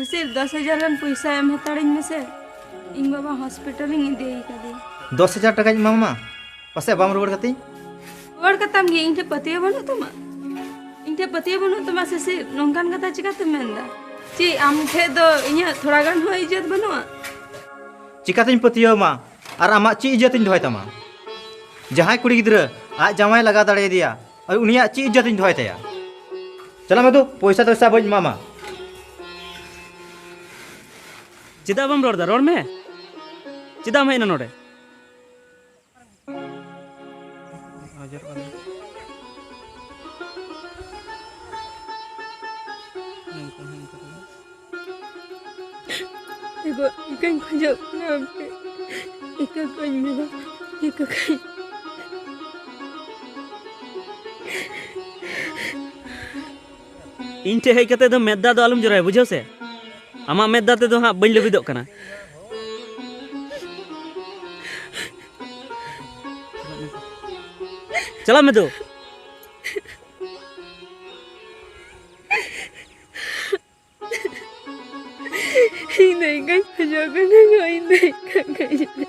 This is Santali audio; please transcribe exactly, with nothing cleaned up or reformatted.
ᱥᱤᱥᱤᱨ, ᱫᱚᱥ ᱦᱟᱡᱟᱨ ᱜᱟᱱ ᱯᱚᱭᱥᱟ ᱮᱢ ᱦᱟᱛᱟᱲᱟᱹᱧ ᱢᱮᱥᱮ, ᱤᱧ ᱵᱟᱵᱟ ᱦᱚᱥᱯᱤᱴᱟᱞ ᱤᱧ ᱤᱫᱤᱭᱮ ᱠᱟᱫᱮᱭᱟ᱾ ᱫᱚᱥ ᱦᱟᱡᱟᱨ ᱴᱟᱠᱟᱧ ᱮᱢᱟᱢᱟ, ᱯᱟᱥᱮᱡ ᱵᱟᱢ ᱨᱩᱣᱟᱹᱲ ᱠᱟᱹᱛᱤᱧ? ᱨᱩᱣᱟᱹᱲ ᱠᱟᱛᱟᱢ ᱜᱮ, ᱤᱧ ᱴᱷᱮᱱ ᱯᱟᱹᱛᱭᱟᱹᱣ ᱵᱟᱹᱱᱩᱜ ᱛᱟᱢᱟ? ᱤᱧ ᱴᱷᱮᱱ ᱯᱟᱹᱛᱭᱟᱹᱣ ᱵᱟᱹᱱᱩᱜ ᱛᱟᱢᱟ ᱥᱤᱥᱤᱨ? ᱱᱚᱝᱠᱟᱱ ᱠᱟᱛᱷᱟ ᱪᱤᱠᱟᱹᱛᱮᱢ ᱢᱮᱱᱫᱟ? ᱪᱮᱫ ᱟᱢ ᱴᱷᱮᱱ ᱫᱚ ᱤᱧᱟᱹᱜ ᱛᱷᱚᱲᱟ ᱜᱟᱱ ᱦᱚᱸ ᱤᱡᱽᱡᱚᱛ ᱵᱟᱹᱱᱩᱜᱼᱟ? ᱪᱤᱠᱟᱹᱛᱤᱧ ᱯᱟᱹᱛᱭᱟᱹᱣ ᱟᱢᱟ? ᱟᱨ ᱟᱢᱟᱜ ᱪᱮᱫ ᱤᱡᱽᱡᱚᱛ ᱤᱧ ᱫᱚᱦᱚᱭ ᱛᱟᱢᱟ? ᱡᱟᱦᱟᱸᱭ ᱠᱩᱲᱤ ᱜᱤᱫᱽᱨᱟᱹ ᱟᱡ ᱡᱟᱶᱟᱭ ᱞᱟᱜᱟ ᱫᱟᱲᱮᱭᱟᱫᱮᱭᱟ, ᱟᱨ ᱩᱱᱤᱭᱟᱜ ᱪᱮᱫ ᱤᱡᱽᱡᱚᱛ ᱤᱧ ᱫᱚᱦᱚᱭ ᱛᱟᱭᱟ? ᱪᱟᱞᱟᱜ ᱢᱮ ᱫᱩ, ᱯᱚᱭᱥᱟ ᱴᱚᱭᱥᱟ ᱵᱟᱹᱧ ᱮᱢᱟᱢᱟ᱾ ᱪᱮᱫᱟᱜ ᱵᱟᱢ ᱨᱚᱲ ᱮᱫᱟ? ᱨᱚᱲ ᱢᱮ᱾ ᱪᱮᱫᱟᱜ ᱮᱢ ᱦᱮᱡ ᱮᱱᱟ ᱱᱚᱰᱮ? ᱮᱜᱳ, ᱤᱠᱟᱹᱧ ᱠᱷᱚᱡᱚᱜ ᱠᱟᱱᱟ ᱟᱢ ᱴᱷᱮᱱ᱾ ᱤᱠᱟᱹ ᱠᱟᱹᱧ ᱢᱮ ᱫᱟ, ᱤᱠᱟᱹ ᱠᱟᱹᱧ᱾ ᱤᱧ ᱴᱷᱮᱱ ᱦᱮᱡ ᱠᱟᱛᱮ ᱫᱚ ᱢᱮᱫ ᱫᱟᱜ ᱫᱚ ᱟᱞᱚᱢ ᱡᱚᱨᱚᱭᱟ, ᱵᱩᱡᱷᱟᱹᱣ ᱥᱮ? ᱟᱢᱟᱜ ᱢᱮᱫ ᱫᱟᱜ ᱛᱮᱫᱚ ᱦᱟᱸᱜ ᱵᱟᱹᱧ ᱞᱟᱹᱵᱤᱫᱚᱜ ᱠᱟᱱᱟ᱾ ᱪᱟᱞᱟᱜ ᱢᱮ ᱫᱩ᱾ ᱤᱧ ᱫᱚ ᱤᱠᱟᱹᱧ ᱠᱷᱚᱡᱚᱜ ᱠᱟᱱᱟ ᱜᱚ, ᱤᱧ ᱫᱚ ᱤᱠᱟᱹ ᱠᱟᱹᱧ ᱢᱮ᱾